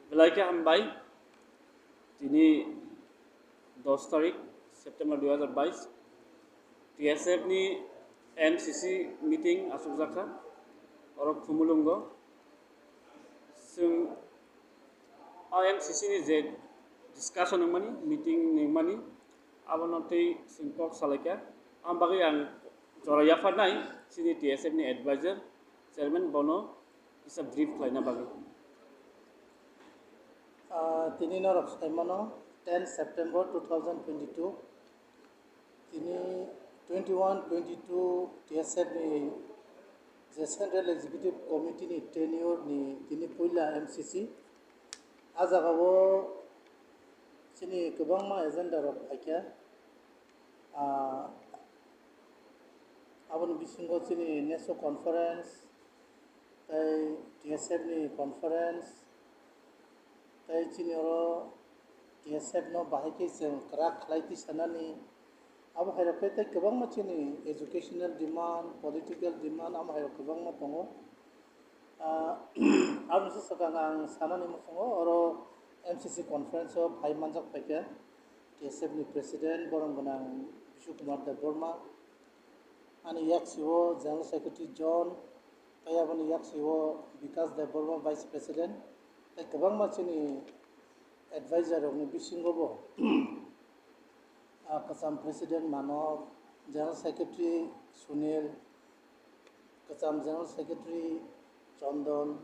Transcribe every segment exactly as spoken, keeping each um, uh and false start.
Belai khe hambai. Tini dos tarik September dui hazar bais, T S F ni M C C meeting asukjakha, oro Khumulwngo. Chwng o M C C ni je discussion wngmani, meeting wngmani, abono tei chwng kok salaikha. Aboni bagwi ang jora yapharnai chini T S F ni advisor, chairman, bono kisa brief khlaina bagwi. Ah, tini norok saimano, ten September two thousand twenty-two, tini twenty-one twenty-two T S F ni je Central Executive Committee ni tenure ni tini puila M C C. A jagao chini kwbangma agenda rok phaikha. Ah, aboni bisingo chini neso conference, tei T S F ni conference, tei chini oro T S F no bahai khe chwng kwrak khlai tisanani, abo hai rok khe tei kwbangma chini educational demand, political demand, amo hai rok kwbangma tongo. Ah, aboni swkang ang sanani muchungo oro M C C conference o phai manjak phaikha T S F ni president borom gwnang Bishu Kumar Debbarma, ani yaksi o General Secretary John, tei aboni yaksi o Bikas Debbarma, Vice President, tei kwbangma chini advisor rokni bisingo bo, ah, kwcham President Manob, General Secretary Sunil, kwcham General Secretary Chondon,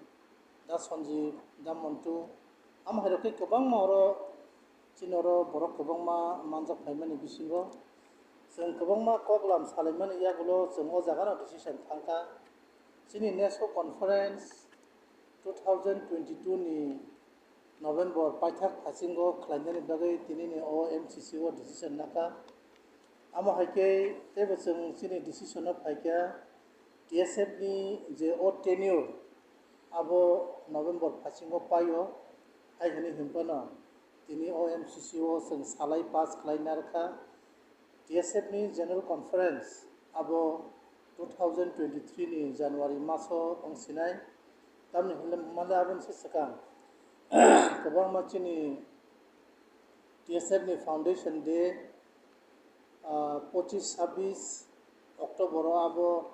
da Sanjeev, da Montu, amo hai rok khe kwbangma oro chini oro borok kwbangma manjak phaimani bisingo chwng kwbangma koklam salaimani yagulo chwng o jagano decision thangkha. Chini neso conference two thousand twenty-two ni November paithak phasingo khlainani bagwi tinini o M C C o decision nakha. Amo hai khe teibo chwng chini decision o phaikha, T S F ni je o tenure abo November phasingo paio, hai hwnwi hwnphano tini o M C C o chwng salai pass khlai narwkha. T S F ni General Conference abo two thousand twenty-three ni January maso wng sinai, tamni hwnle male aboni se swkang kwbangma chini T S F ni Foundation Day, ah, pochis sabis October o abo,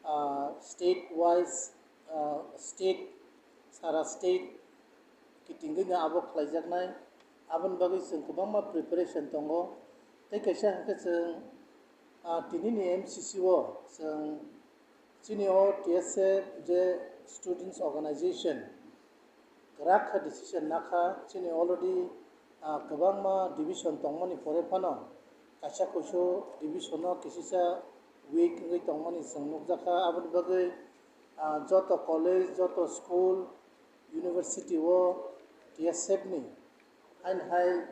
ah, state wise, ah, state, sara state kitingwi no abo khlaijaknai, aboni bagwi chwng kwbangma preparation tongo. Tei kaisa hwnkhe chwng, ah, tinini M C C o chwng chini o T S F je students organization kwrak khe decision nakha, chini already, ah, kwbangma division tongmani pore phano kaisa kuisu division o kisisa weak wngwi tongmani chwng nukjakha. Aboni bagwi, ah, joto college, joto school, university o T S F ni haino hai,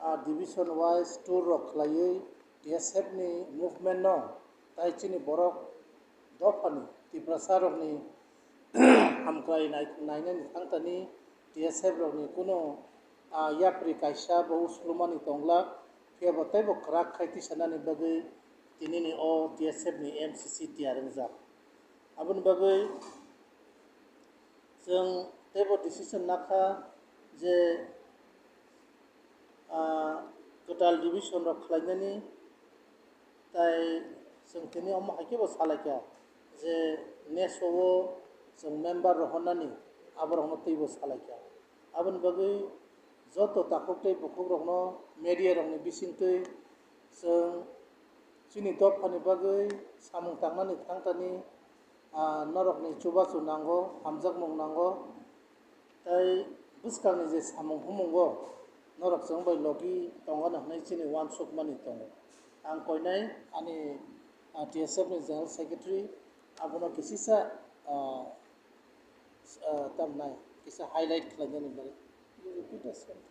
ah, division wise tour rok khlaiwi T S F ni movement no tai chini borok dophani Tiprasa rokni hamkrai nai-, nainani thangtani T S F rokni kunu, ah, yapri kaisa bo uslumani tongla, phiya bo teibo kwrak khai tisanani bagwi tinini o T S F ni M C C tiyar wngjak. Aboni bagwi chwng teibo decision nakha je, ah, kwtal division rok khlainani, tai chwng tini omo hai khe bo salaikha je neso o chwng member rohornani, aborokno teibo salaikha. Aboni bagwi joto takhuk tei bukhukrokno media rokni bisingtwi chwng chini dophani bagwi samung tangnani thangtani, ah, norokni chubachu nango, hamjakmung nango, tei bwskangni je samung humungo norok chwng bai logi tongano hwnwi chini uansukmani tongo. Ang koinai ani, ah, T S F ni General Secretary abono kisisa, ah, ah, tamnai kisa highlight khlainani bagwi. You repeat the same thing.